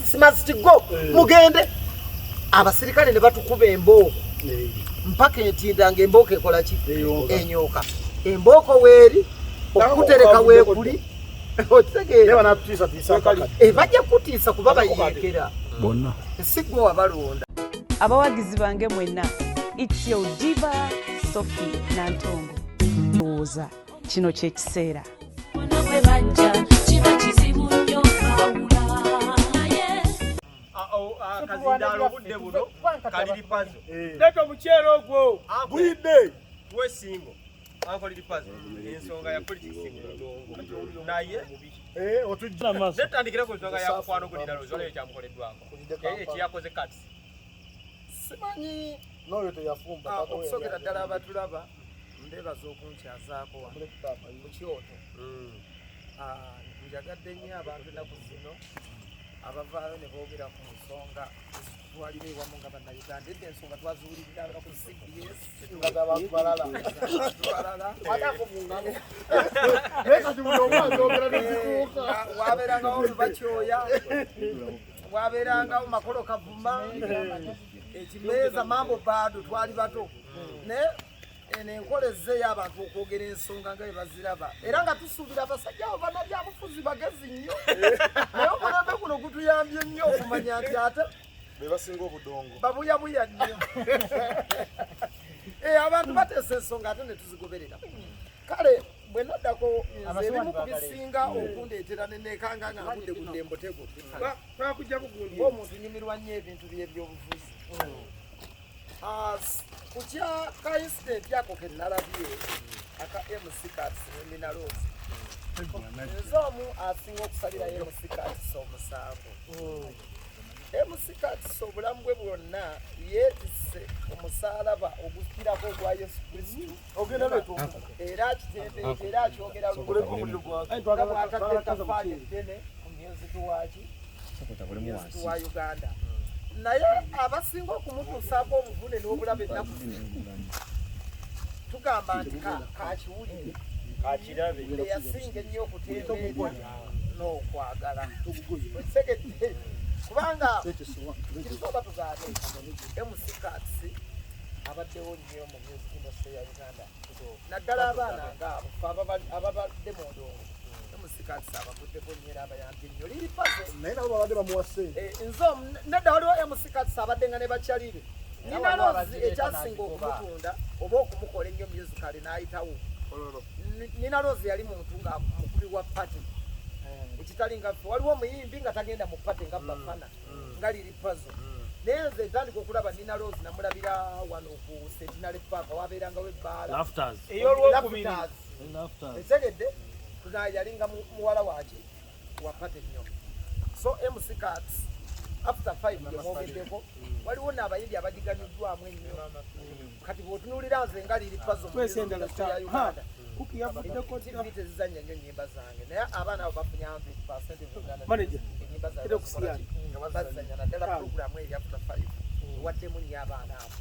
Politics must go. Mugende. Abasirikale ne batukuba embooko mpaka entinda, nga embooko ekola ki? Enyooka. Embooko weeri, okutereka weekuli, okitegeera? Bajja kutiisa kuba bayeekera. Bonna. Si gwe wabalonda. Abawagizi bange mwenna, it's your diva Sophie Nantongo. Ndowooza kino kyekiseera. Bonna bwe bajja kiba kizibu nnyo kwawula naye. Kazindaalo obudde buno kaliri pazo. Leeta omuceere ogwo. Buyidde twesingo uncle Lil Pazo, ensonga ya politics mu ndongo, naye netandikira ku nsonga ya mukwano gwe Nina Roz, waliyo ekyamukoleddwako ekiyakoze Kats. Simanyi. N'oyo teyafumba. Okusookera ddala, abatulaba mbebaza okunkyazaako wano ku kyoto. Njagadde nnyo abantu ennaku zino abavaayo ne boogera ku nsonga ezitutwalira ewamu nga Bannayuganda. Edda ensonga twaziwuliriranga ku CBS. Balala. Balala. Naye kati buli omu azogera nezikuuka. Wabeerangawo lubakyoya, wabeerangawo Makolo Kavuma, ekimeeza mambo bado twali bato. Naye eno enkola ezzeeyo abantu okwogera ensonga nga bwe baziraba, era nga tusuubira abasajja abo bannabyabufuzi bagezi nnyo, naye omulembe guno gutuyambye nnyo okumanya nti ate be basinga obudongo. Babuyabuya nnyo. Abantu bateesa ensonga ate ne tuzigoberera. Kale bwe naddako nze, ebimu ku bisinga okundeetera nenekanga nga ngudde gudde embotego, Twakujja kugundi. ng'omuntu nyumirwa nnyo ebintu by'ebyobufuzi. Ku kya ka incident ako ke nalabye aka MC Kats ne Nina Roz, nze omu asinga okusalirayo MC Kats omusango. MC Kats obulamu bwe bwonna yeetisse omusaalaba ogukirako ogwa Yesu Kristu, Ogenda leeta. era akitembeeta, era akyogera nga bw'atadde ettafaali eddene ku music waki, music wa Uganda. Naye abasinga okumutuusaako obuvune n'obulabe ennaku zino, tugamba nti kakiwulire. Kakirabe. Eyasinga ennyo okutembeeta n'okwagala, okitegedde? Kubanga kisoba tugaane, MC Kats abaddewo nnyo mu music industry ya Uganda, naddala abaana ngaabo fe ababadde mu ndongo. MC Kats abavuddeko nnyo era abayambye nnyo. Lil Pazo, Naye nabo babadde bamuwa ssente. Nze nedda, waliwo MC Kats abadde nga ne bakyalire Nina Roz ekyasinga okumutunda oba okumukola ennyo musical n'ayitawo. Nina Roz yali muntu nga mukubi wa party, ekitali nga ffe. Waliwo omuyimbi nga tagenda mu party nga Bafana, nga Lil Pazo. Naye nze ntandika okulaba Nina Roz, namulabira wano ku Centenary Park, wabeerangawo ebbaala. Rafters. Ey'olwokubiri. Rafters. Etegedde tuna yalinga muwala waki wa party nnyo. So MC Kats, after five gyemwogeddeko, waliwo n'abayimbi abagiganyuddwamu ennyo. Kati bw'otunuulira nze nga Lil Pazo mu Twese endala. industry ya Uganda, Kuki yavuddeko dda. TV tezizannya nnyo nnyimba zange, naye abaana abo bafunye 100% of Uganda. Manager, Ennyimba zaabwe era bazikola okusiyana. ki? Bazizannya, naddala puroguramu eyo after five ewaddemu nnyo abaana abo.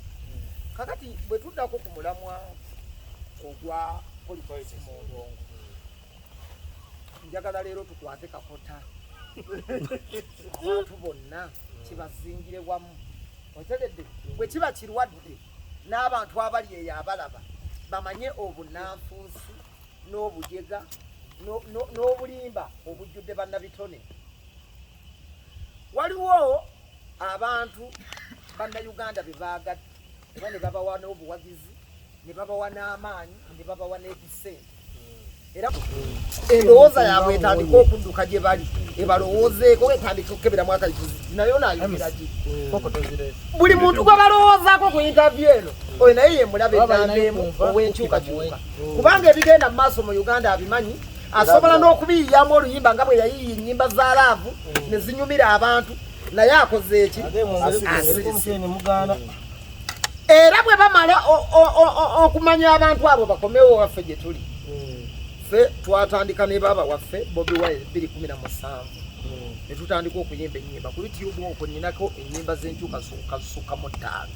Kakati bwe tuddako ku mulamwa ogwa politics mu ndongo, njagala leero tukwate kakota, abantu bonna kibazingire wamu, otegedde? Bwe kiba kirwadde, n'abantu abali eyo abalaba bamanye obunanfuusi n'obujega n'obulimba obujjudde bannabitone. Waliwo abantu Bannayuganda be baagadde oba ne babawa n'obuwagizi, ne babawa n'amaanyi, ne babawa n'ebisente, era endowooza yaabwe etandika okudduka gye bali, ebalowoozeeko, etandika okukeberamu akalifuzi, naye naayogera ki? Buli muntu gwe balowoozaako ku interview eno, oyo naye ye mulabe enamba emu ow'enkyukakyuka, kubanga ebigenda mu maaso mu Uganda abimanyi, asobola n'okubiyiyamu oluyimba nga bwe yayiiya ennyimba za love ne zinyumira abantu. Naye akoze eki? Asirise. Era bwe bamala okumanya abantu abo, bakomewo waffe gye tuli. Ffe twatandika ne baaba waffe Bobi Wine 2017, ne tutandika okuyimba ennyimba ku YouTube. Okwo nninako ennyimba z'enkyuka zisukka mu ttaano.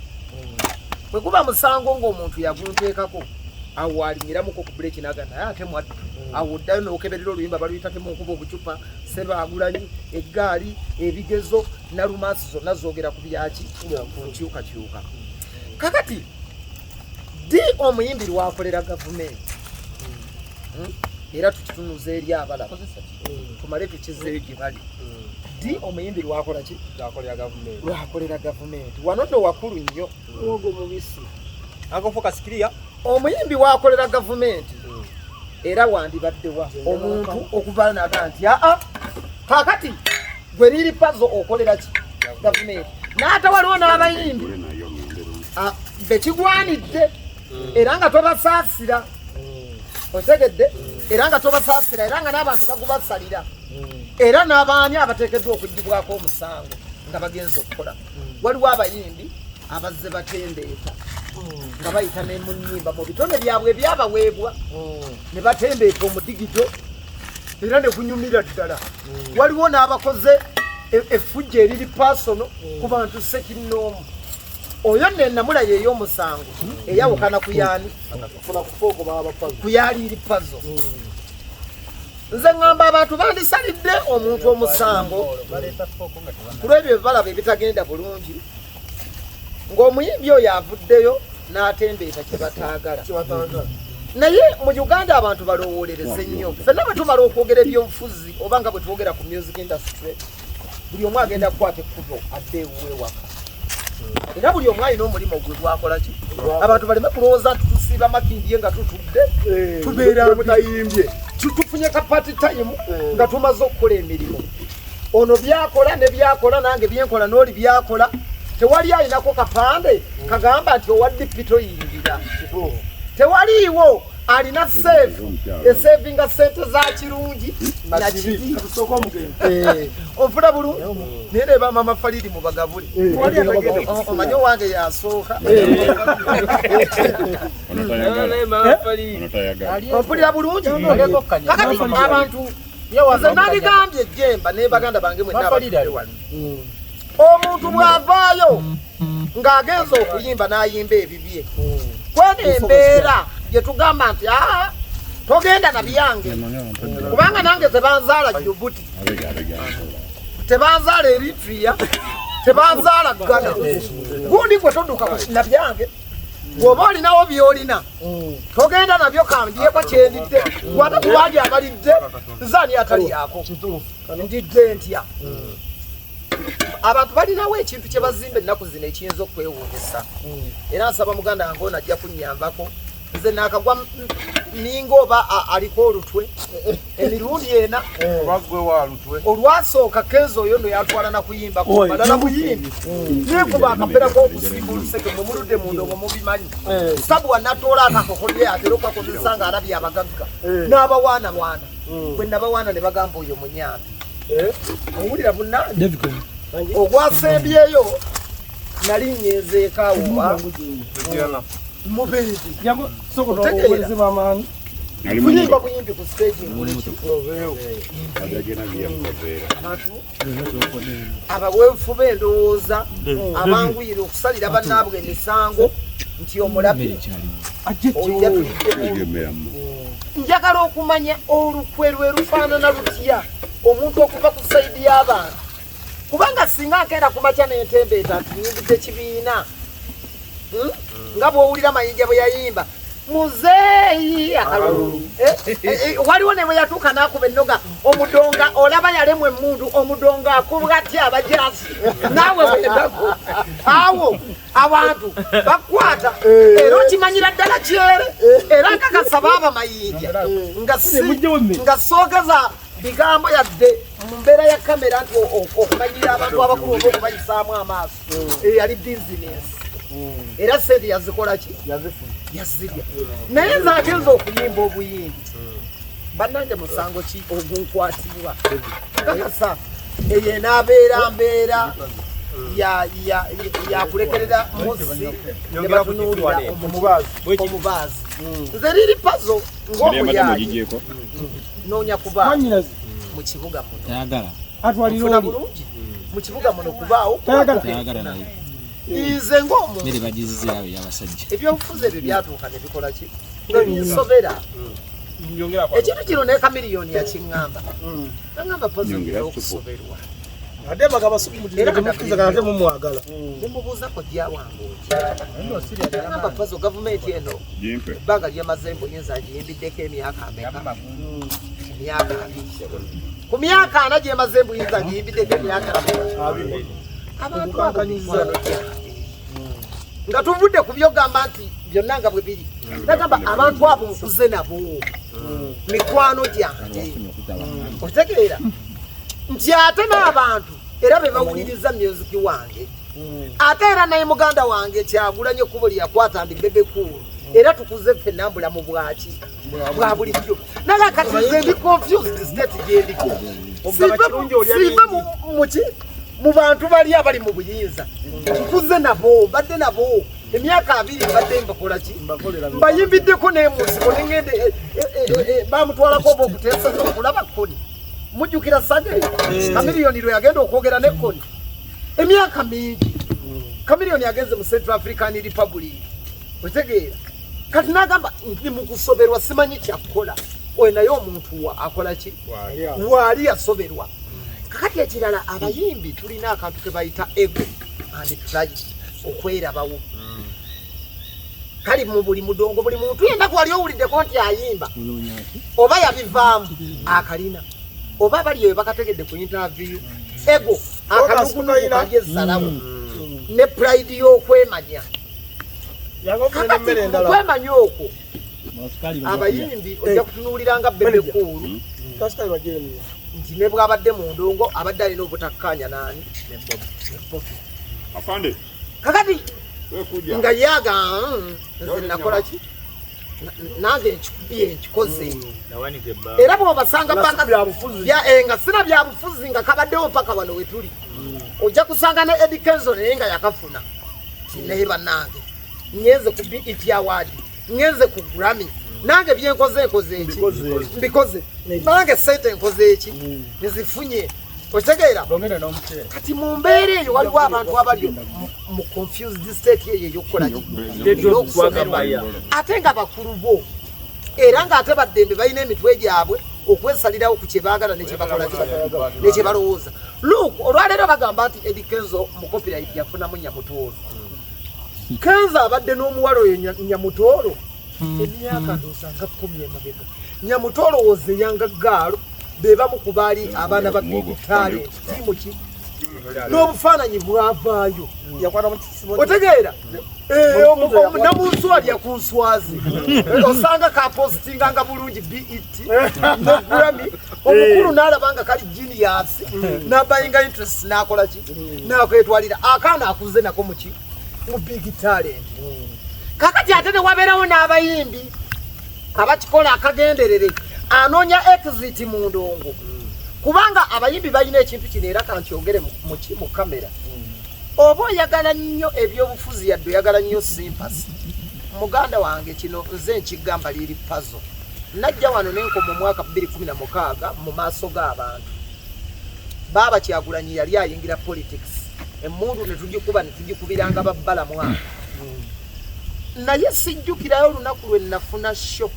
Bwe guba musango ng'omuntu yagunteekako, Awo alinyiramuko ku break naga naye ate mwaddu. Awo oddayo n'okeberera oluyimba baluyita temunkuba obucupa, Ssebaagulanyi, eggaali, ebigezo, nalumansi zonna zoogera ku byaki, ku nkyukakyuka. Kakati ddi omuyimbi lwakolera gavumenti? Era tukitunuza eri abalala tumale tukizeeyo gye bali. Ddi omuyimbi lwakola ki? Lwakolera gavumenti. Wano nno wakulu nnyo. Ogwo mubisi. Uncle Focus clear. Omuyimbi wakolera gavumenti era wandibaddewa omuntu okuva naga nti aa kakati gwe Lil Pazo okolera ki gavumenti, n'ate waliwo n'abayimbi bekigwanidde era nga tobasaasira, otegedde, era nga tobasaasira, era nga n'abantu bagubasalira, era n'abaani abateekeddwa okugibwako omusango nga bagenze okukola. Waliwo abayimbi abazze batembeeta nga bayita ne mu nnyimba mu bitone byabwe ebyabaweebwa ne batembeeta omudigito era ne gunyumira ddala. Waliwo n'abakoze effujjo eriri personal ku bantu ssekinnoomu. Oyo nno ennamula ye ey'omusango eyawukana ku yaani? Ku ya Lil Pazo. Nze ŋŋamba abantu bandisalidde omuntu omusango ku lw'ebyo bye balaba ebitagenda bulungi, ng'omuyimbi oyo avuddeyo n'atembeeta kye bataagala. Naye mu Uganda abantu balowoolereze nnyo. Ffenna bwe tumala okwogera ebyobufuzi oba nga bwe twogera ku music industry, buli omu agenda kukwata ekkubo adde ewuwe waka, era buli omu alina omulimu gwe gwakola ki. Abantu baleme kulowooza nti tusiiba Makindye nga tutudde tubeera mutayimbye, tufunye ka part time nga tumaze okukola emirimu. Ono byakola ne byakola, nange byenkola n'oli byakola, tewali alinako kapande kagamba nti owa DP toyingira. Tewaliiwo alina safe esevinga sente za kirungi na kibi. Onfuna bulungi? Naye reba mama Faridi mubagabule, omanye owange yasooka. Ompulira bulungi? Kakati abantu nze nandigambye Jemba ne baganda bange mwenna abatudde wano, omuntu bw'avaayo ng'agenza okuyimba n'ayimba ebibye kweno embeera gye tugamba nti aa togenda na byange, kubanga nange tebanzaala Djibouti, tebanzaala Eritrea, tebanzaala Ghana, gundi gwe todduka na byange. Bw'oba olinawo by'olina togenda nabyo, kandyeko kyendidde, gwate kubangi abalidde nze ani atalyako, ndidde ntya? Abantu balinawo ekintu kye bazimba ennaku zino ekiyinza okwewuunyisa, era nsaba muganda wange ono ajja kunnyambako. Nze naakagwa ninga oba aliko olutwe emirundi ena. Olwasooka Kenzo oyo nno yatwala nakuyimbako balala buyimbi, nekuba akapera k'okusimba oluseke, mwe muludde mu ndongo mubimanyi. Sabuwa natoola akakokolye atera okakozesa ng'alabye abagagga n'abawaanawaana. Bwe nabawaana ne bagamba oyo munyambi, owulira bunnange. Ogwasembyeyo nali ngenzeeko awo mubezi kuyimba buyimbi ku stage nguleki, abantu abaweefu b'endowooza abanguyira okusalira bannaabwe emisango nti omulabi oyo yatuliddemu. Njagala okumanya olukwe lwe lufaanana lutya omuntu okuva ku side y'abantu, kubanga singa nkeera ku makya n'entembeeta nti nyingidde kibiina, nga bw'owulira Mayinja bwe yayimba muzeeyi akalulu, waliwo ne bwe yatuuka n'akuba ennoga omudonga, olaba yalemwa emmundu, omudonga akubwa atya abajaasi, naawe wendako awo abantu bakwata era okimanyira ddala kyere. Era nkakasa baaba Mayinja nga soogeza bigambo yadde mu mbeera ya kamera nti okumanyira abantu abakulu oba okubayisaamu amaaso, eyo yali bizinesi, era sente yazikola ki, yazirya. Naye nze agenza okuyimba obuyimbi, bannange musango ki ogunkwatibwa? Kakasa eyo enaabeera mbeera yakulekerera musi ne batunuulira omubaazi. Nze Lil Pazo ng'omuyaye noonya kubaawo mu kibuga muno, nfuna bulungi mu kibuga muno kubaawo nze ng'omuntu. Ebyobufuzi ebyo byatuuka ne bikola ki. Ebinsobera ekintu kino ne Chameleone yakiŋŋamba, aŋŋamba Pazo okusoberwa. Ate bagaba sukumutimukkiriza ate mumwagala. Nemubuuza kojja wange otya, aŋŋamba Pazo gavumenti eno ebbanga lyemaze mbuyinza ngiyimbiddeko emyaka ameka? Emyaka 2. Ku myaka 4 gyemaze mbuyinza ngiyimbiddeko emyaka 2. Abantu abo mikwano gyange nga tuvudde ku byogamba nti byonna nga bwe biri, nagamba abantu abo nkuze nabo mikwano gyange, okitegeera nti ate n'abantu era be bawuliriza myuziki wange, ate era naye muganda wange Kyagulanyi ekkubo lye yakwata ndi Bebe Cool, era tukuze ffenna mbulamu bwaki bwa bulijjo. Naye kati nze ndi confused state gyendiko, siva muki mu bantu bali abali mu buyinza, nkuze nabo, mbadde nabo emyaka 2, mbadde mbakola ki, mbayimbiddeko n'emunsiko nengende bamutwalako oba okuteesa okulaba Kony. Mujjukira Sande Chameleone lwe yagenda okwogera ne Kony emyaka mingi. Chameleone yagenze mu Central African Republic, otegeera? Kati n'agamba ndi mu kusoberwa, simanyi kyakukola. Oyo naye omuntu wa akola ki waali yasoberwa. Kakati ekirala, abayimbi tulina akantu ke bayita ego and pride, okwerabawo kali mu buli mudongo. Buli muntu yenna gwali owuliddeko nti ayimba oba yabivaamu akalina, oba bali eyo bakategedde ku interview, ego akanugunugu kali ezzalawo ne pride y'okwemanya. Kakati mukwemanya okwo abayimbi ojja kutunuulira nga Bebe Cool nti ne bw'abadde mu ndongo abadde alina obutakkaanya naani ne Bobi. Kakati nga yaga nze nakola ki, nange nkikubye nkikoze, era bw'obasanga nga sina byabufuzi nga kabaddewo mpaka wano we tuli, ojja kusanga ne Eddy Kenzo naye nga yakafuna naye bannange ngenze ku BET Award, ngenze ku Grammy, nange byenkoze nkoze eki mbikoze, nange sente nkoze eki nzifunye, okitegeera? Kati mu mbeera eyo waliwo abantu abali mu confused state eyo ey'okukola ki, ey'okusomerwa, ate nga bakulu bo era ng'ate baddembe balina emitwe gyabwe okwesalirawo ku kyebaagala nekyebakola nekyebalowooza. Look, olwaleero bagamba nti Eddy Kenzo mu copyright yafunamu Nyamutoolo. Kenzo abadde n'omuwala oyo Nyamutoolo emyaka ndowooza nga 10 emabega. Nyamutoolo was a younger girl, be bamu ku baali abaana ba Big Talent tiimu ki n'obufaananyi bwavaayo, otegeera? Namunswalya ku nswazi osanga kapositinga nga bulungi BET ne Grammy, omukulu n'alaba nga kali genius n'abayinga interest n'akola ki n'akwetwalira akaana akuze nako muki mu Big Talent. Kakati ate ne wabeerawo n'abayimbi abakikola akagenderere, anoonya exit mu ndongo, kubanga abayimbi balina ekintu kino, era kankyogere muki mu kamera, oba oyagala nnyo ebyobufuzi yadde oyagala nnyo sympathy, muganda wange kino nze nkigamba liri Pazo. Najja wano nenkoma omwaka 2016 mu maaso g'abantu, baaba Kyagulanyi yali ayingira politics, emundu ne tugikuba ne tugikubiranga babbala mwana, naye sijjukirayo olunaku lwe nafuna show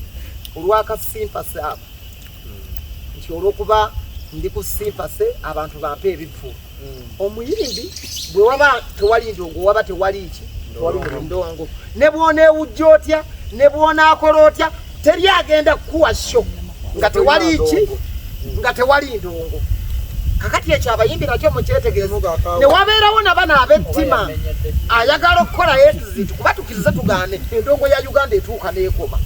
olwaka sympathy ako nti olwokuba ndi ku sympathy abantu bampe ebivvulu. Omuyimbi bwe waba tewali ndongo, waba tewali ki ndongo, ne bw'oneewujja otya, ne bw'onaakola otya, teri agenda kukuwa show nga tewali ki, nga tewali ndongo. Kakati ekyo abayimbi nakyo mukyetegereza. Ne wabeerawo nabano ab'ettima ayagala okukola exit, kuba tukirize tugaane endongo ya Uganda etuuka n'ekoma.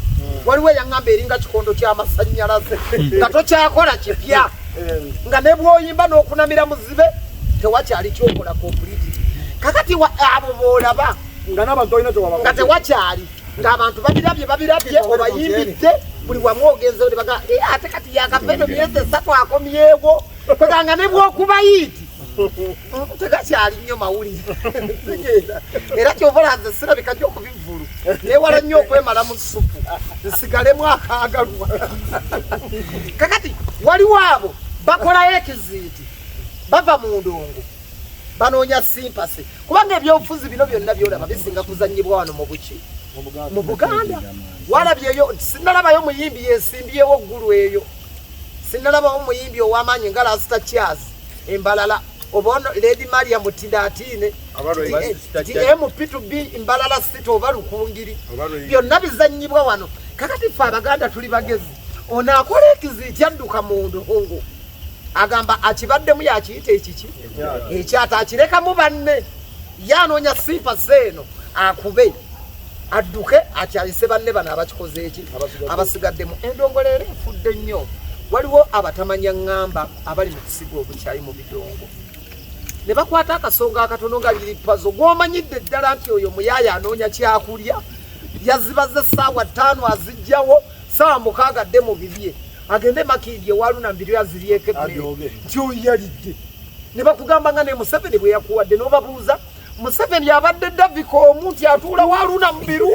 Waliwo eyaŋŋamba eringa kikondo ky'amasannyalaze nga tokyakola kipya, nga ne bw'oyimba n'okunamira muzibe tewakyali kyokola complete. Kakati abo boolaba nga n'abantu olina nga tewakyali, ng'abantu babirabye babirabye, obayimbidde buli wamu ogenze ne baga ate kati yakava eno myezi 3 akomyewo, kweganga ne bw'okuba hit tegakyali nnyo mawulire. Tegeera, era kyova olanze sirabika nnyo ku bivvulu, neewala nnyo okwemala mu supu nsigalemu akaagalwa. Kakati waliwo abo bakolayo exit, bava mu ndongo banoonya sympathy, kubanga ebyobufuzi bino byonna byolaba bisinga kuzannyibwa wano mu buki. Mu Buganda walabyeyo? Sinalabayo muyimbi yesimbyewo ggulu eyo. Sinalabawo muyimbi ow'amaanyi nga Lasita Charles Embalala oba ono Lady Maria Mutinda Atiine ti MP2B Mbalala City oba Rukungiri, byonna bizannyibwa wano. Kakati ffe Abaganda tuli bagezi. Ono akola ekiziiti, adduka mu ndongo, agamba akibaddemu, yakiyita ekiki ekyata, akirekamu banne, ye anoonya sympathy eno akube adduke akyayise banne bano abakikoze eki abasigaddemu. Endongo leero efudde nnyo. Waliwo abatamanya ŋŋamba abali mu kusiga obukyayi mu bidongo ne bakwata akasonga akatono nga liripazo gw'omanyidde ddala nti oyo muyaaya anoonya kyakulya, yazibaze 5:00 azijjawo 6:00 dde mu bibye, agende Makindi ewaluna mbiri aziryeko emmere nti oyo yalidde. Ne bakugamba nga ne Museveni bwe yakuwadde, n'obabuuza Museveni abadde Davika omu nti atuula waluna mubiru.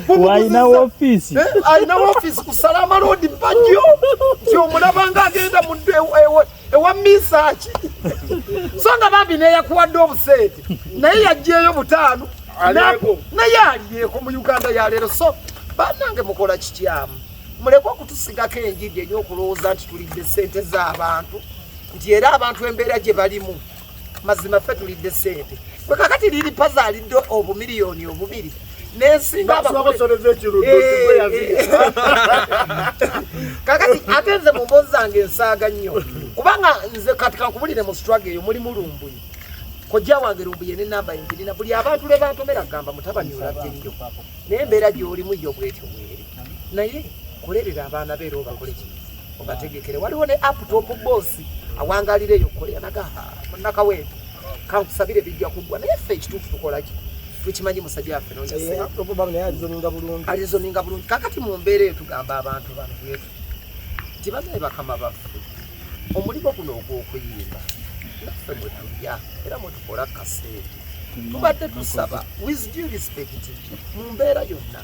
Walina woofiisi. Alina woofiisi ku Salama Road Bajjo, nti omulaba nga agenda ewa Misaaki, so nga bambi neyakuwadde obuseete naye yaggyeyo 5 naye aliyeeko mu Uganda yaleero. So bannange, mukola kikyamu, muleke okutusigako enjiri ey'okulowooza nti tulidde sente z'abantu, nti era abantu embeera gye balimu mazima ffe tulidde sente. Bwe kakati liri paza alidde 2 obumiliyoni nensinga. Kakati ate nze mu mboozi zange nsaaga nnyo, kubanga nze kati kankubulire, mu struggle eyo mulimu Lumbuye, kojja wange Lumbuye, nenamba enjirina buli abantu lwe bantomera gamba, mutabani olabye nnyo, naye embeera gy'olimu yo bwetyo bweri, naye kolerera abaana beera obakole ki obategekere. Waliwo ne Aptop Boss awangalira eyo kolera naga munnakaweetu, kankusabire bijja kuggwa. Naye ffe ekituufu tukola ki tukimanyi, musajja waffe noonya alizoninga bulungi. Kakati mu mbeera eyo tugamba abantu bano bwetu nti banaye bakama baffe, omulimu guno ogw'okuyimba naffe mwe tulya era mwe tukola kaseeti. Tubadde tusaba with due respect, mu mbeera yonna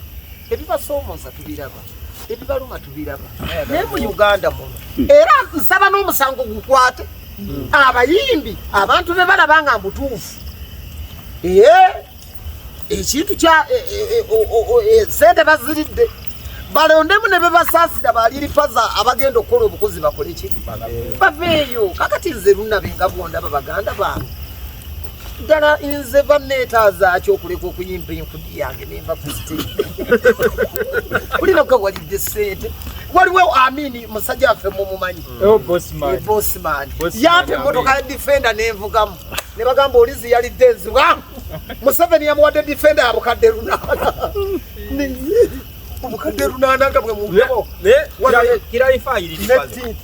ebibasoomooza tubiraba, ebibaluma tubiraba, naye mu Uganda muno era nsaba n'omusango gukwate abayimbi, abantu be balaba nga mbutuufu. Ee, ekintu kya sente baziridde, balondemu ne bebasaasira baliripaza abagenda okukola obukozi bakole ki baveeyo. Kakati nze lunabe nga bwondaba, baganda bange, ddala nze banneetaazaaki okuleka okuyimba enkudi yange nenva ku stage kulina walidde sente? Waliwo Amini, musajja waffe mumumanyi, Bosman, yampa emmotoka ya Defender nenvugamu ne bagamba olizi yalidde enzibu. Museveni yamuwadde Defender ya 800,000, 800,000 nga bwe mugabo. Kiralifayiriripazo,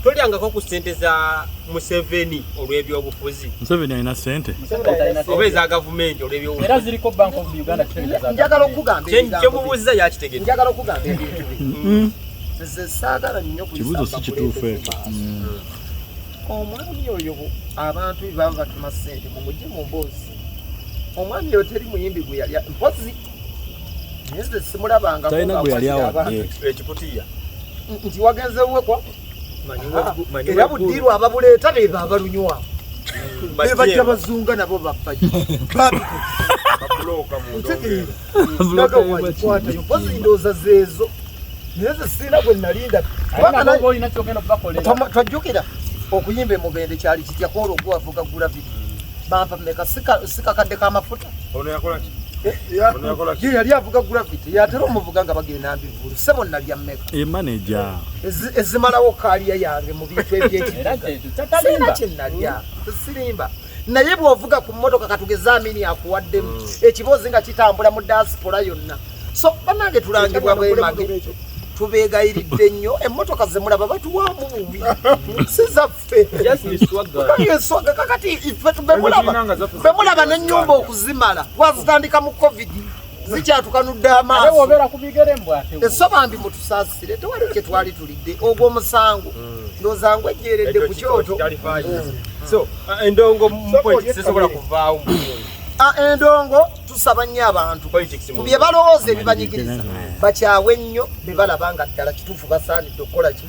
tolyangako ku ssente za Museveni olw'ebyobufuzi? Museveni alina sente? Oba eza gavumenti olw'ebyobufuzi? Era ziriko Bank of Uganda certificate za Njagala okugamba ebigambo. Kyemubuuziza yakitegedde. Njagala okugamba ebintu bino, nze saagala nnyo Kibuuzo si kituufu ekyo. Omwami oyo abantu baba batuma ssente mumugye mu mboozi. Omwami oyo teri muyimbi gwe yali mpozi, naye nze simulabanga. Talina gwe yali awadde. Ekikutiya. Nti wagenze wekwa era buddiirwa ababuleeta beba abalunywa bebajja bazunga nabo babbaji. Mpozi ndowooza zeezo, naye nze sirina gwe nalinda. Kubanga olina kyogenda okubakolera. Twajjukira okuyimba emubende kyali kitya kwolwo gwavuga Gravity, bampa meka? Sikakadde k'amafuta. Ono yakola ki? Ono yakola ki? Ye yali avuga Gravity, yatera omuvuga nga bagenda mbivulu, sebo nalya mmeka? E manager. Ezimalawo kaaliya yange mu bintu Era ebyekibuga. kyekyo Sirina kyatalimba. kyenalya, sirimba. Naye bw'ovuga ku mmotoka katugeze Amini akuwaddemu ekiboozi nga kitambula mu diaspora yonna. So bannange, tulangibwa bwemage, tubeegayiridde nnyo, emmotoka zemulaba batuwaamu bubi, si zaffe. Yeswaga. Kakati ife bemulaba n'ennyumba okuzimala twazitandika mu COVID, zikyatukanudde Ate amaaso. wobeera ku bigere mbw ate wo. Eso bambi mutusaasire, tewali kye twali tulidde. Ogwo omusango ndowooza ngwejjeeredde ku kyoto. So endongo mu politics tesobola kuvaawo mu Ah, endongo tusaba nnyo abantu politics. Ku bye balowooza ebibanyigiriza bakyawe nnyo be balaba nga ddala kituufu basaanidde okukola ki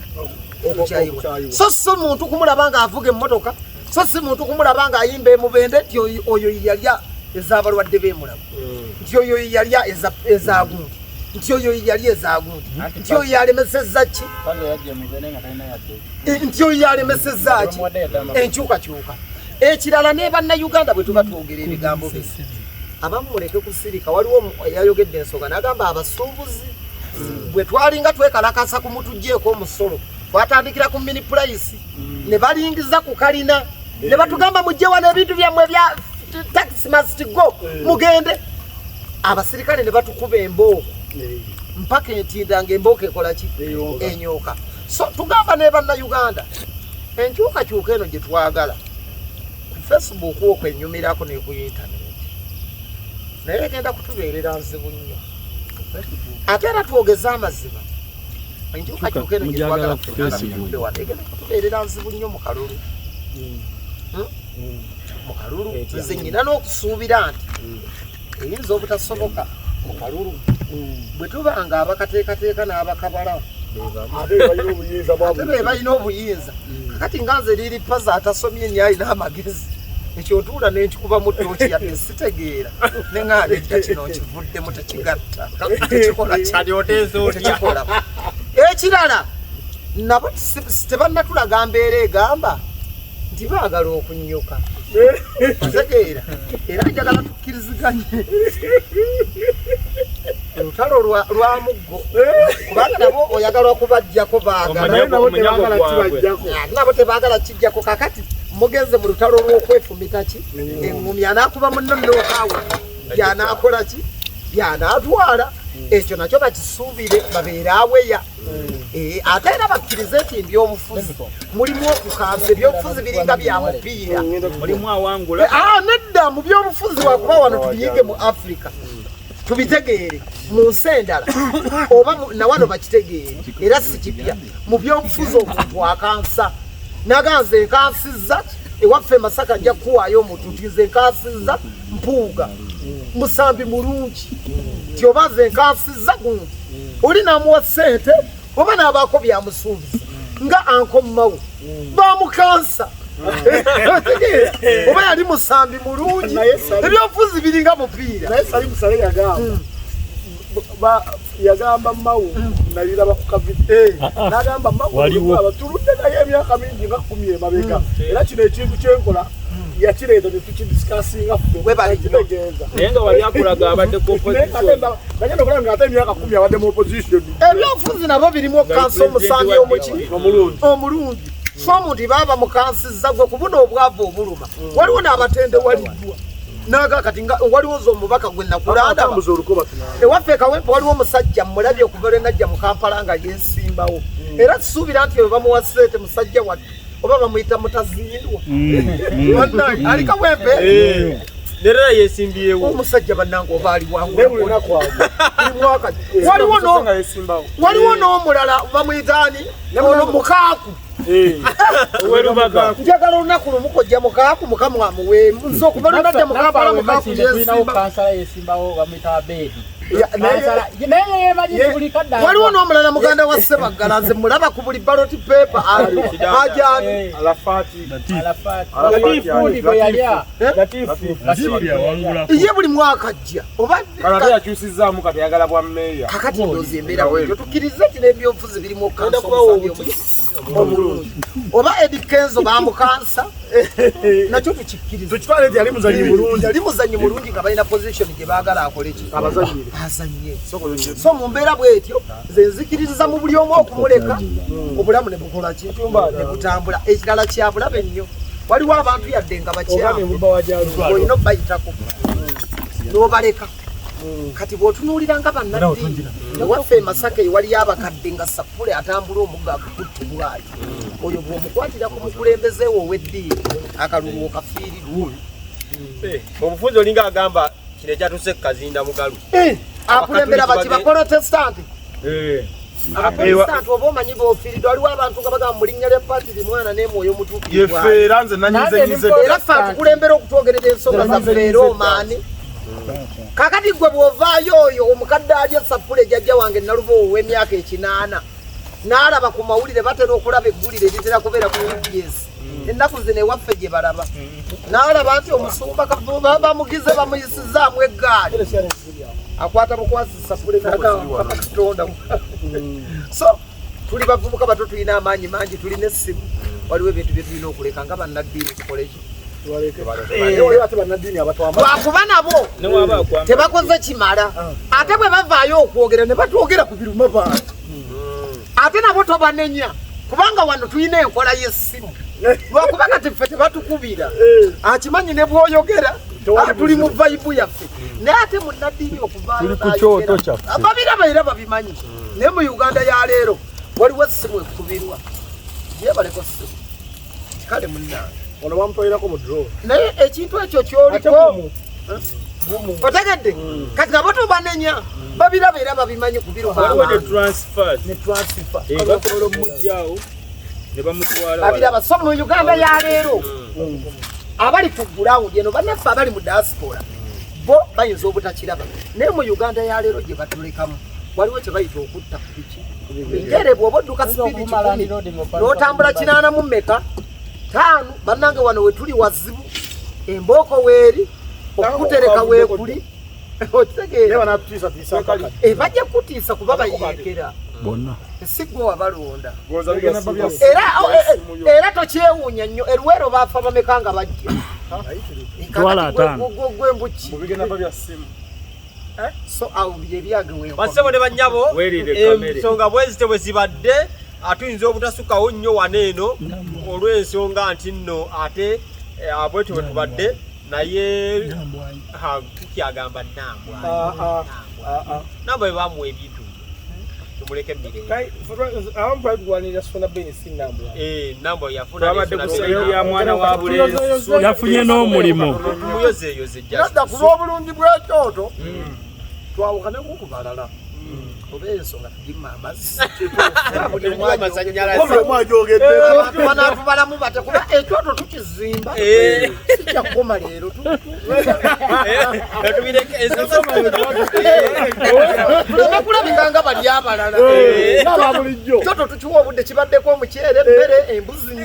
okukyayibwa, so si muntu kumulaba ng'avuga emmotoka, so si muntu kumulaba ng'ayimba emubende nti oyo yalya. Ez'abalwadde b'emulago, nti oyo yalya ezagundi, nti oyo yali ezagundi, nti oyo yalemesezza ki, nti oyo yalemesezza ki enkyukakyuka. Ekirala ne bannayuganda bwe tuba twogera ebigambo bino, abamu muleke kusirika. Waliwo yayogedde ensonga n'agamba abasuubuzi bwe twalinga twekalakasa ku mutuggyeko omusolo, twatandikira ku mini price ne balingiza ku kalina ne batugamba mujje wano ebintu byammwe bya tax must go, mugende. Abasirikale ne batukuba embooko mpaka entinda ng'embooko ekola ki, enyooka. So tugamba ne bannayuganda, enkyukakyuka eno gye twagala ku Facebook okwo enyumirako ne ku internet, naye egenda kutubeerera nzibu nnyo. Ate era twogeze amazima, enkyukakyuka eno gye twagala ffenna wano egenda kutubeerera nzibu nnyo mu kalulu. Mu kalulu nze nnyina n'okusuubira nti eyinza obutasoboka mu kalulu bwe tuba nga abakateekateeka n'abakabala ate be balina obuyinza. Kakati nga nze Lil Pazo atasomye nnyo alina amagezi, ekyo ntuula nenkikubamu ttooki yadde sitegeera, neŋŋamba edda kino nkivuddemu, tekigatta, tekikola, tekikola. Ekirala nabo tebannatulaga mbeera egamba nti baagala okunyuka, otegeera? Era njagala tukkiriziganye olutalo lwa muggo, kubanga nabo oyagala okubajjako, baagala nabo tebaagala kijjako. Kakati mugenze mu lutalo lw'okwefumita ki eŋŋumi, anaakuba munno nokaawe byanaakola ki byanaatwala, ekyo nakyo bakisuubire, babeere aweya. Ate era bakkirize nti ebyobufuzi mulimu okukansa, ebyobufuzi biringa bya mupiira, mulimu awangula. Nedda, mu byobufuzi wakuba wano tubiyige mu Africa tubitegeere, mu nsi endala oba nawano bakitegeere, era si kipya mu byobufuzi. Omuntu akansa naganze nkansizza ewaffe Masaka, nja kukuwaayo omuntu nti nze nkansizza Mpuuga musambi mulungi, ti oba nze nkansizza gundi, oli namuwa ssente oba n'abaako byamusuubiza nga ankommawo bamukansa, oba yali musambi mulungi. Ebyobufuzi biringa mupiira. Naye Salim Saleh yagamba Mawu, nabiraba ku kavidiyo, n'agamba Mawu tuludde naye emyaka mingi nga 10 emabega, era kino ekintu kyenkola yakireeta netukidiscussinga ffe kitegeeza. Naye nga wali akulaga abadde ku opposition. Nagenda okulaba nga ate emyaka 10 abadde mu opposition. Ebyobufuzi nabo birimu okukansa omusambi omuki omulungi. So omuntu baaba mukansiza gwe kubuna obwavu obuluma, waliwo n'abatendewaliddwa naga kati nga waliwo nze omubaka gwe nakulandaba ewaffe Kawempe, waliwo omusajja mulabye okuva lwe najja mu Kampala nga yeesimbawo, era kisuubira nti oyo bamuwa ssente, musajja wattu oba bamuyita mutazindwa ali Kawempe. Nerera yesimbyewo. Omusajja bannange oba ali wangu mwaka. Waliwo n'omulala bamuyitaani ono Mukaaku. Njagala olunaku lumu kojja Mukaaku mukamwa amuwe nze okuva lwe najja mu Kampala Mukaaku yesimbawo, bamuyita Abedi. Waliwo n'omulala muganda wa Sebaggala, nze mulaba ku buli ballot paper ajani. Ye buli mwaka ajja oba yakyusizaamu kati ayagala bwa meeya. Kakati ndoozi embeera bwetyo, tukkirize nti n'ebyobufuzi birimu okukansa omusambi omulungi, oba Eddy Kenzo bamukansa, nakyo tukikkiriza. Tukitwale nti yali muzanyi mulungi. Yali muzanyi mulungi nga balina position gye baagala akole ki, Abazanyire. Azanye. So mu mbeera bwetyo nze nzikiririza mu buli omu okumuleka obulamu ne bukola ki, ne butambula. Ekirala kyabulabe nnyo, waliwo abantu yadde nga bakyamu olina obayitako n'obaleka. Kati bw'otunuulira nga bannaddiini ewaffe e Masaka ewaliyo abakadde nga sapule atambula omugga agukutte bwali, oyo bw'omukwatira ku mukulembeze we ow'eddiini akalulu okafiirirwa. Obufuzi olinga agamba kino ekyatuuse ku Kazinda Mugalu. Akulembera baki? Baprotestanti. Abaprotestanti oba omanyi bofiiriddwa. Waliwo abantu nga bagamba mu linnya lya Patiri, Mwana n'Emwoyo Mutuukirivu. Yeffe era nze nanyizenyize. Era ffe atukulembera okutwogerera ensonga zaffe era omaani. Kakati gwe bw'ovaayo oyo omukadde alya sapule, jjajja wange Naluba ow'emyaka 80 n'alaba ku mawulire, batera okulaba eggulire eritera kubeera ku UBS. Ennaku zino ewaffe gye balaba n'alaba nti omusumba bamugize bamuyisizaamu eggaali akwata bukwasi safule nakatonda. So tuli bavubuka bato, tulina amaanyi mangi, tulina essimu, waliwo ebintu bye tulina okuleka nga bannaddiini tukoleki lwakuba nabo tebakoze kimala, ate bwe bavaayo okwogera ne batwogera ku biruma bantu, ate nabo tobanenya kubanga wano tulina enkola y'essimu. Lwakuba kati ffe tebatukubira, akimanyi ne bw'oyogera tuli mu vibe yaffe, naye ate munnaddiini okuvaayo babiraba era babimanyi. Naye mu Uganda ya leero waliwo essimu ekubirwa gyebaleko ssimu kale munnange ono bamutwalirako mu draw, naye ekintu ekyo kyoliko otegedde kati nabo tobanenya, babiraba era babimanyi kubiruma babiraba. So mu Uganda ya leero abali ku ground eno bannaffe abali mu diaspora bo bayinza obutakiraba, naye mu Uganda ya leero gye batulekamu waliwo kye bayita okutta ku biki bigere. Bw'oba odduka sipiidi 100 n'otambula 85, bannange wano we tuli wazibu, embooko weeri okutereka weekuli okitegeera bajja kutiisa kuba bayeekera bonna si gwe wabalonda. Era tokyewuunya nnyo eruweero baafa bameka nga bajja gwembuki. So awo byebyange bassebo ne bannyabo, ensonga bwezite bwe zibadde atuyinza obutasukkawo nnyo wano eno olw'ensonga nti nno ate bwetyo bwe tubadde naye tukyagamba Nambwa Nambwa bwe bamuwa ebintu tumuleke mirembe. Abamu twali tulwanirira Suna Ben si Nambwa. Nambwa yafuna mwana wa bulenzi yafunye n'omulimu tumuyozeeyoze nadda ku lw'obulungi bw'ekyoto twawukaneko ku balala oba ensonga tugimma amazzi banatubalamu bate kuba ekyoto tukizimba kijja kukoma leero tuleme kulabika nga bali abalala. Kyoto tukiwa obudde kibaddeko omuceere, emmere, embuzi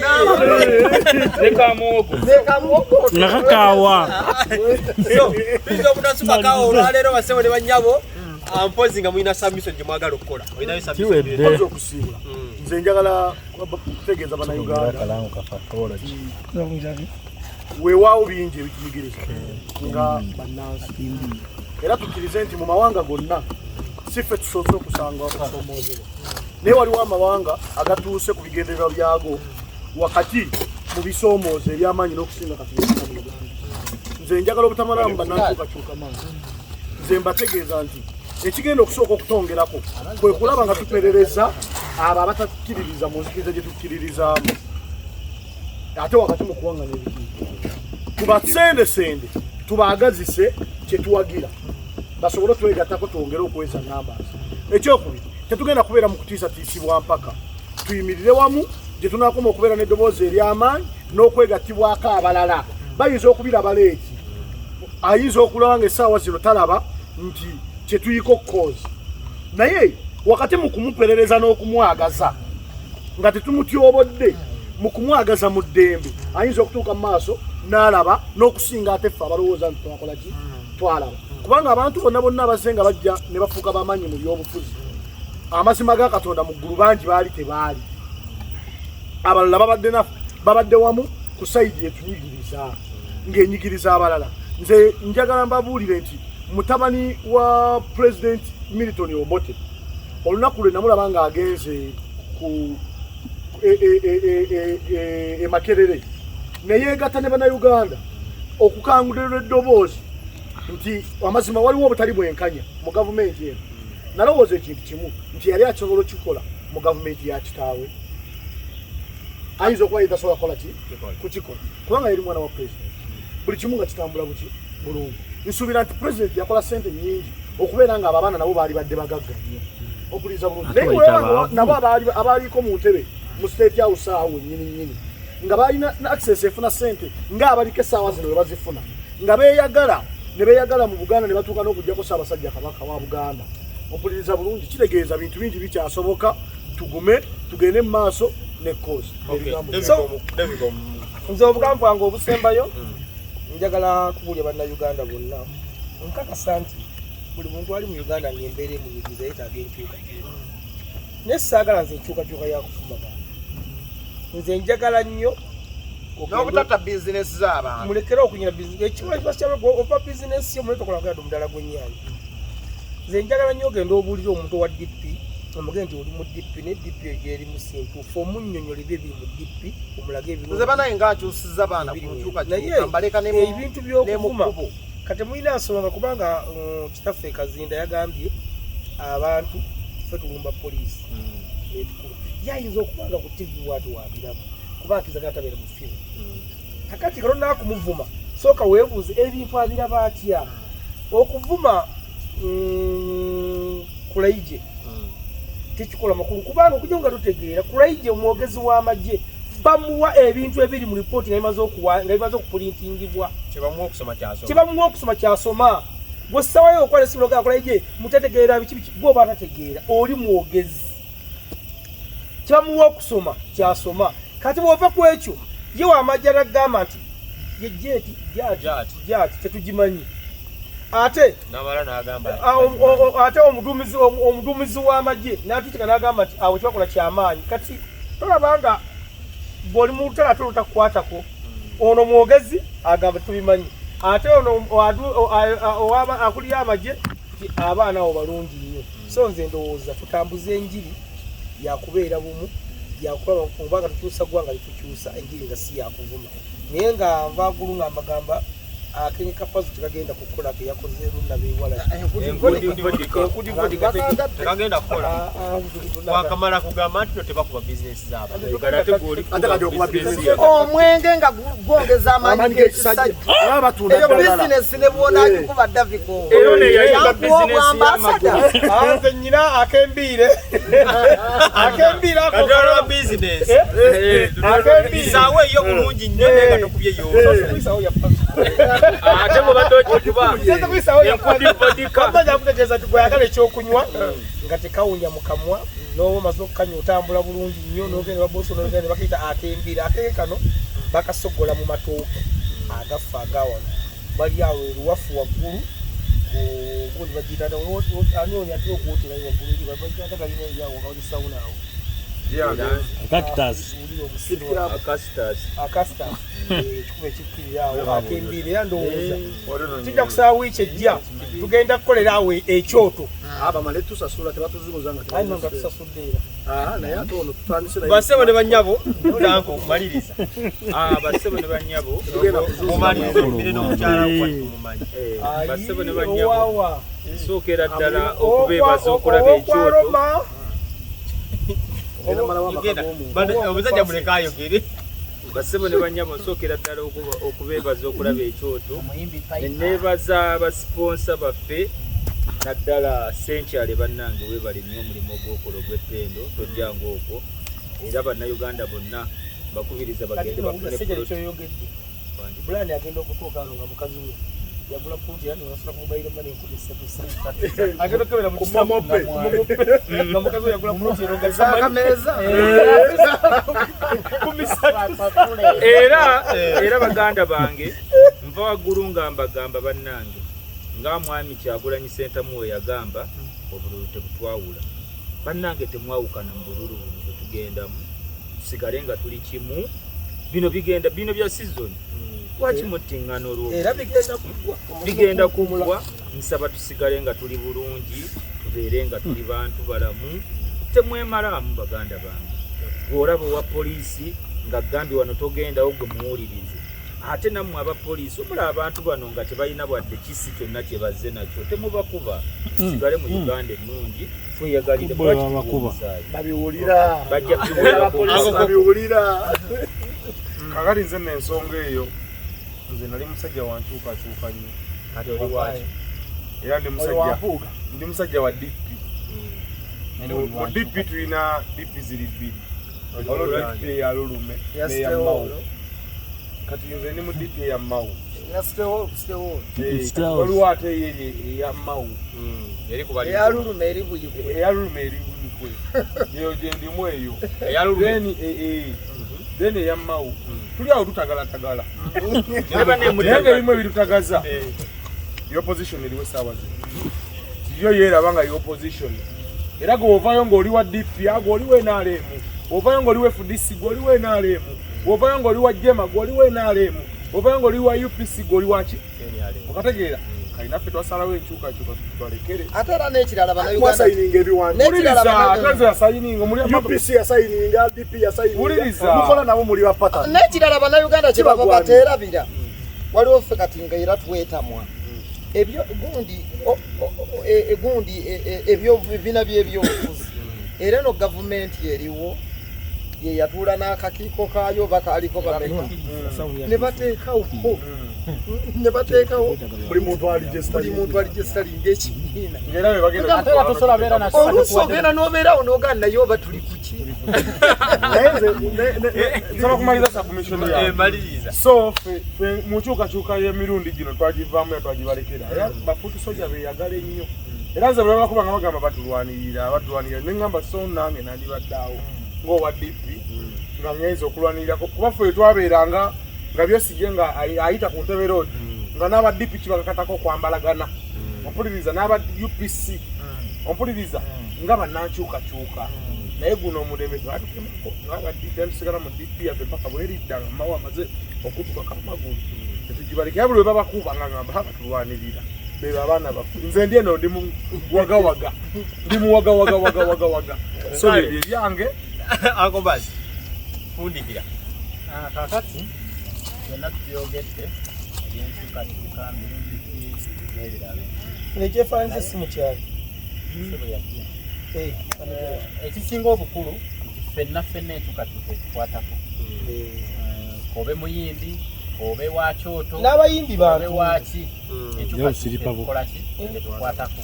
nekamuwogo nakakaawa. Tuyinza obutasukakawo olwaleero bassebo ne bannyabo, mpozi nga mulina submission gye mwagala okukola. Kiwedde. Okusiibula nze njagala kutegeeza bannayuganda weewaawo bingi ebitunyigiriza nga bannansi, era tukkirize nti mu mawanga gonna si ffe tusoose okusanga okusoomoozebwa, naye waliwo amawanga agatuuse ku bigendererwa byago wakati mu bisoomoozo ebyamaanyi n'okusinga kati mu Uganda. Nze njagala obutamalamu bannankyukakyuka maaso, nze mbategeeza nti ekigenda okusooka okutongerako kwe kulaba nga tuperereza abo abatakkiririza mu nzikiriza gye tukkiririzaamu, ate wakati mu kuwangana ebitiibwa tubasendesende tubaagazise kye tuwagira basobole otwegattako twongere okuweza numbers. Ekyokubiri, tetugenda kubeera mu kutiisatiisibwa mpaka tuyimirire wamu gye tunaakoma okubeera n'eddoboozi ery'amaanyi n'okwegattibwako abalala. Bayinza okubiraba leeti, ayinza okulaba nga essaawa zino talaba nti kyetuyiko cause, naye wakati mu kumuperereza n'okumwagaza nga tetumutyobodde, mu kumwagaza mu ddembe ayinza okutuuka mu maaso n'alaba n'okusinga ate ffe abalowooza nti twakola ki twalaba, kubanga abantu bonna bonna abazze nga bajja ne bafuuka bamanyi mu byobufuzi, amazima ga Katonda mu ggulu bangi baali tebaali, abalala babadde naffe babadde wamu ku sayidi etunyigiriza ng'enyigiriza abalala. Nze njagala mbabuulire nti mutabani wa President Milton Obote olunaku lwe namulaba ng'agenze ku e Makerere ne yeegatta ne bannayuganda okukangulirwa eddoboozi nti amazima waliwo obutali bwenkanya mu gavumenti eno, nalowooza ekintu kimu nti yali akisobola okukikola mu gavumenti ya kitaawe, ayinza okuba yetasobola kukola ki kukikola kubanga yali mwana wa pulezidenti, buli kimu nga kitambula buki bulungi. Nsuubira nti pulezidenti yakola ssente nnyingi okubeera nga abo abaana nabo baali badde bagagga nnyo okuliza bulungi, naye nabo abaaliko mu ntebe mu state house awo nnyini nnyini nga balina access efuna ssente ng'abaliko essaawa zino we bazifuna, nga beeyagala ne beeyagala mu Buganda ne batuuka n'okuggyako Ssaabasajja Kabaka wa Buganda. Ompuliriza bulungi, kitegeeza bintu bingi bikyasoboka, tugume tugende mu maaso. Ne cause. Nze obugambo bwange obusembayo njagala kubuulira bannayuganda bonna nkakasa nti buli muntu ali mu Uganda ng'embeera emunyigiza yeetaaga enkyukakyuka. Naye saagala nze enkyukakyuka ya kufuma bantu. Nze njagala nnyo n'obutata bizinesi z'abantu. Mulekere okunyira bizinesi. Ekiwa kiba kyaba ova bizinesi yo mulete okola omudala gw'ennyaanya. Nze njagala nnyo ogenda obuulire omuntu owa DP omugende nti oli mu DP ne DP eyo gy'erimu si ntuufu omunnyonnyola ebyo ebiri mu DP omulage ebirungi. Nze banaye nga nkyusizza baana ku nkyukakyuka mbaleka ne mu ebintu by'okuvuma kati mulina nsonga kubanga kitaffe Kazinda yagambye abantu ffe tulumba poliisi etukuba. Yayinza okuba nga ku TV bw'ati wabiraba kuba akizaga atabeera mu firimu. Kakati kano naakumuvuma sooka weebuuze ebintu abiraba atya. Okuvuma Kulaije tekikola makulu kubanga okujja nga tutegeera Kulaije omwogezi w'amagye bamuwa ebintu ebiri mu lipooti nga bimaze okupulintingibwa. Kyebamuwa okusoma kyasoma. Gwe ssawayo okwala essimu n'ogamba Kulaije mutategeera biki biki gwe oba atategeera oli mwogezi. Kyebamuwa okusoma kyasoma. Kati bw'ova ku ekyo ye w'amagye n'agamba nti ye jeeti jaati tetugimanyi. Ate ate omuduumizi w'amagye n'atuuka n'agamba nti awo kyebakola kyamaanyi. Kati tolaba nga bw'oli mu lutalo ate olutakukwatako. Ono mwogezi agamba tubimanyi. Ate ono akulira amagye nti abaana abo balungi nnyo. So nze ndowooza tutambuze enjiri yakubeera bumu yakulaba kubanga tukyusa ggwanga litukyusa enjiri nga si yakuvuma. Naye nga nva gulu nga mbagamba akenge kapazu tekagenda kukola ke yakoze lunna beewala. Tekagenda kukola. Wakamala kugamba nti tebakuba bizinesi zaabwe. Omwenge nga gwongeza amaanyi g'ekisajja. Eyo bizinesi ne bw'onaagikuba Daviko. Nze nnyina akembiire. Akembiire ako kalola bizinesi. Akembiire. Isaawo eyo bulungi nnyo naye nga tokubye yo. Ate mubadde okikuba. Kampanya kutegeeza nti gweyagala ekyokunywa nga tekawunya mu kamwa n'oba omaze okukanywa otambula bulungi nnyo n'ogenda babosi n'ogenda ne bakiyita akembiire. Akenge kano bakasogola mu matooke agafa agawano. Bali awo eruwafu waggulu gundi bagiyita ani ono atera okuwoterayo waggulu eri bagiyita galina eryawo nga bali sawuna awo. Cactus. Akastas. Ekikuba ekikkirira awo akembiire era ndowooza kijja kusaba wiiki ejja tugenda kukolera awo ekyoto. Abamale tusasula tebatuzibuza nga ayi nga tusasudde era. Naye ate ono tutandise naye. Bassebo ne bannyabo tanko okumaliriza. Bassebo ne bannyabo omaliriza olubire n'omukyala wo tumumanyi. Bassebo ne bannyabo nsookera ddala okubeebaza okulaba ekyoto. Omusajja muleke ayogere. Bassebo ne bannyabo nsookera ddala okubeebaza okulaba ekyoto. Neebaza abasiponsa baffe naddala Senkyale bannange weebale nnyo omulimu ogw'okola ogw'ettendo tojjanga okwo era bannayuganda bonna bakubiriza bagende bafune kyoyogedde. Brian agenda okutuuka wano nga mukazi we yagula puloti era newasula ku mobile money 3,000. Agenda okukebera mu Momope. nga mukazi we yagula puloti era Z'akameeza. 3,000. Era baganda bange nva waggulu nga mbagamba bannange nga mwami Kyagulanyi Ssentamu we yagamba obululu tebutwawula. Bannange temwawukana mu bululu buno bwe tugendamu tusigale nga tuli kimu. Bino bigenda bino bya season. Lwaki muttiŋŋana olwo? Era bigenda kuggwa. Bigenda kuggwa. Nsaba tusigale nga tuli bulungi, tubeere nga tuli bantu balamu. Temwemalaamu baganda bange. Bw'olaba owa poliisi ng'agambye wano togendawo gwe muwulirize. Ate nammwe aba poliisi omulaba abantu bano nga tebalina bwadde kisi kyonna kye bazze nakyo temubakuba. Tusigale mu Uganda ennungi tweyagalire. Babakuba. Babiwulira. Bajja kubiwulira. Babiwulira. Kakati nze n'ensonga eyo nze nali musajja wa nkyukakyuka nnyo. Kati oli waaki? Era ndi musajja wa DP. Mu DP tulina DP ziri bbiri. Waliwo DP eya Lulume n'eya Mao. Kati nze ndi mu DP eya Mao. Waliwo ate eya Mao. Eya Lulume eri Buyikwe. Eya Lulume eri Buyikwe. gwe eyo gyendimu eyo then eya Mao tuli awo tutagalatagala naye nga ebimu ebitutagaza opposition eriwo essaawa zino yo yeeraba nga opposition era gwe ovayo ng'oli wa DP gwe oli wa NRM ovayo ng'oli wa FDC gwe oli wa NRM ovayo ng'oli wa JEMA gwe oli wa NRM ovayo ng'oli wa UPC gwe oli wa ki okategeera kali naffe twasalawo enkyukakyuka tubalekere ate era n'ekirala bannayuganda Wuliriza, ate nze yasayininga omuli UPC yasayininga DP yasayininga Wuliriza. mukola nabo muli ba pattern n'ekirala bannayuganda kye bava Kibagwanira. bateerabira waliwo ffe kati nga era twetamwa ebyo gundi gundi ebyo bina by'ebyobufuzi era eno gavumenti eriwo ye yatuula n'akakiiko kaayo bakaaliko bameka ne bateekawo buli muntu buli muntu aligesitalinga ekibiina Ng'era be bagenda Ate era tosobola beera na oluusi ogenda n'obeerawo n'ogaa naye oba tuli kuki naye nze nsaba kumaliza submission yange maliriza so ffe mu nkyukakyuka y'emirundi gino twagivaamu era twagibalekera era bafuuti soja beeyagala ennyo era nze bwe bakuba nga bagamba batulwanirira batulwanirira ne ŋŋamba so nange nandibadde awo ng'owa DP nga ngenze okulwanirirako kuba ffe twabeeranga nga Besigye nga ayita ku ntebe road nga n'aba DP kibakakatako okwambalagana ompuliriza n'aba UPC ompuliriza nga bannankyukakyuka naye guno omulembe twatukemako nga DP tusigala mu DP yaffe paka bweridda nga Mao amaze okutukako amagulu tetugibalekera buli lwe babakuba nga ngamba batulwanirira bebo abaana baffe nze ndi eno ndi mu wagawaga ndi mu wagawagawagawagawaga so byebyo ebyange Uncle fundikira Kakati byonna tubyogedde ebyenkyukakyuka mirundi ki n'ebirala Nekyefaananyiza si mukyalo. Ssebo yajja. Ekisinga obukulu nti ffenna ffenna enkyukakyuka etukwatako obe muyimbi obe wa kyoto N'abayimbi bantu. obe waki Siripa bo. enkyukakyuka ki etukwatako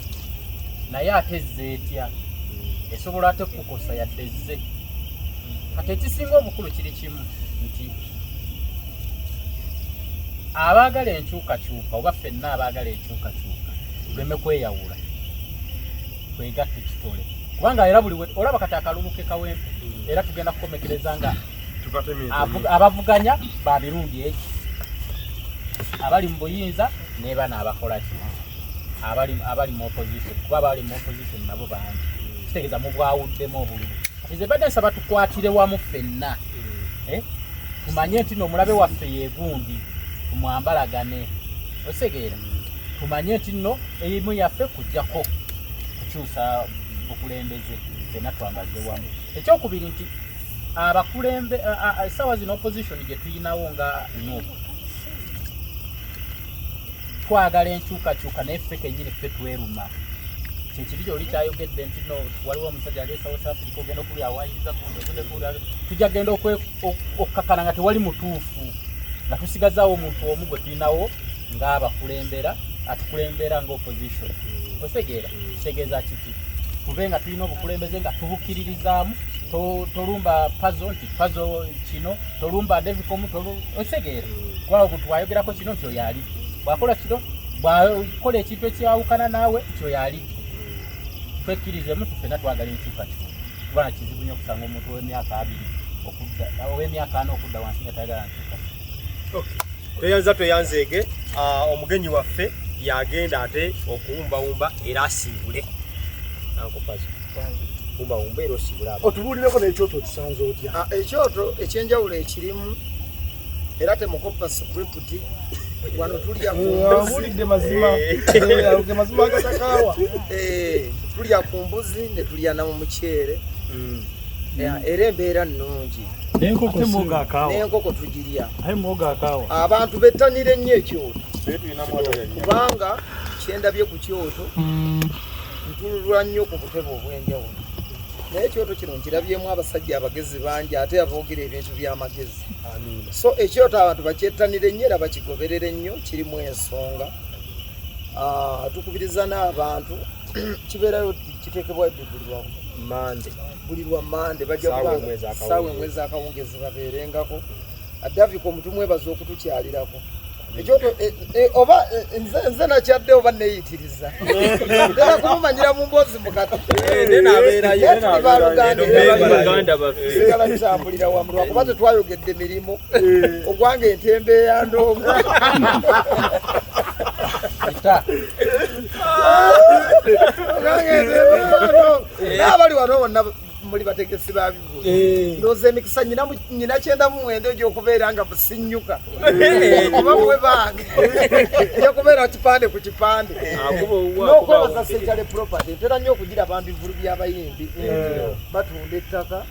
naye ate ezze etya esobola ate kukukosa yadde ezze kati ekisinga obukulu kiri kimu nti abaagala enkyukakyuka oba ffenna abaagala enkyukakyuka tuleme kweyawula twegatte kitole kubanga era buli olaba kati akalulu ke Kawempe era tugenda kukomekereza nga abavuganya ba mirundi egi abali mu buyinza ne bano abakola ki abali mu opposition kuba abali mu opposition nabo bangi kitegeeza mubwawuddemu obululu kati nze badde nsaba tukwatire wamu ffenna tumanye nti n'omulabe waffe yegundi tumwambalagane osegeera tumanye nti nno erimu yaffe kujjako kukyusa bukulembeze ffenna twambalire wamu ekyokubiri nti abakulembe essaawa zino opposition gye tuyinawo nga NUP twagala enkyukakyuka naye ffe kennyini ffe tweruma kyekiri kyoli kyayogedde nti no waliwo omusajja ali e South Africa ogenda okulya awayiriza tujja genda okukakana nga tewali mutuufu nga tusigazaawo omuntu omu gwe tulinawo ng'abakulembera atukulembera nga opposition osegeera kitegeeza kiti tube nga tulina obukulembeze nga tubukkiririzaamu tolumba Pazo nti Pazo kino tolumba Devicom osegeera kubanga omuntu bwayogerako kino nti oyo alidde bwakola kino bwakola ekintu ekyawukana naawe nti oyo alidde twekkirizemu ffenna twagala enkyukakyuka kubanga kizibu nnyo okusanga omuntu ow'emyaka 20 okudda ow'emyaka 40 okudda wansi nga tayagala nkyukakyuka tweyanza tweyanzeege omugenyi waffe yagenda ate okuwumbawumba era asiibule Uncle Pazo wumbawumba era osiibule abantu otubuulireko n'ekyoto okisanze otya Ekyoto ekyenjawulo ekirimu era temukoppa script wano tulya ku mbuzi Awulidde mazima ge mazima agatakaawa tulya ku mbuzi ne tulya na mu muceere era embeera nnungi N'enkoko muwogo akaawa. N'enkoko tugirya Ate muwogo akaawa. Abantu bettanire nnyo ekyoto kubanga kyendabye ku kyoto ntululwa nnyo ku butebe obw'enjawulo naye ekyoto kino nkirabyemu abasajja abagezi bangi ate aboogera ebintu by'amagezi so ekyoto abantu bakyettanire nnyo era bakigoberere nnyo kirimu ensonga tukubiriza n'abantu kibeerayo kiteekebwayo ddi buli lwa Mande buli lwa Mande bajja Ssaawa kubanga emu ez'akawungeezi. ssaawa emu ez'akawungeezi babeerengako Davika omutumwebaza okutukyalirako Ekyoto oba nze nakyadde oba neeyitiriza ddala kumumanyira mu mboozi mukati baluganda tutambulira wamu lwakuba tetwayogedde mirimu ogwange entembe ya ndongo n'abali wano bonna muli bategesi ba bivvulu ndowooza emikisa nyina 99 egy'okubeera nga businnyuka oba muwe bange egyokubeera kipande ku kipande n'okwebaza Century Property ntera nnyo okugira abantu bivvulu by'abayimbi batunda ettaka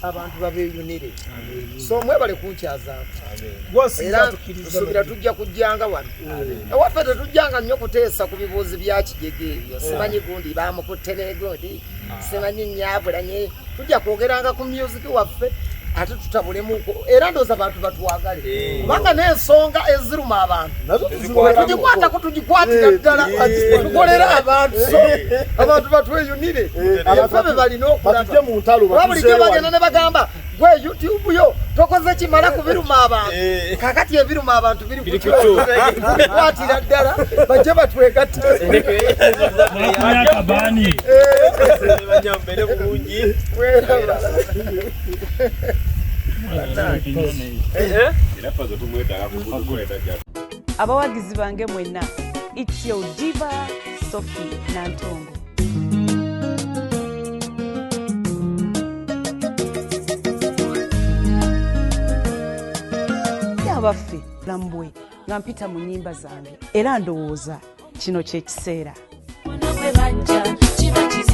abantu babeeyunire so mwebale kunkyazaako era tusuubira tujja kujjanga wano ewaffe tetujjanga nnyo kuteesa ku bibuuzi bya kijege ebyo simanyi gundi bamukutte n'egundi simanyi nnyabulanye tujja kwogeranga ku music waffe ate tutabulemu era ndowooza abantu batwagale kubanga n'ensonga eziruma abantu tugikwatako tugikwatira ddala tukolera abantu so abantu batweyunire efe be balina okulaba bulijjo bagenda ne bagamba gwe YouTube yo tokoze kimala kubiruma abantu kakati ebiruma abantu biri kukwatira ddala bajje batwegatte Abawagizi bange mwenna, it's your diva Sophie Nantongo. Abaffe lambwe nga mpita mu nnyimba zange era ndowooza kino kye kiseera. Bwe bajja kiba kizibu.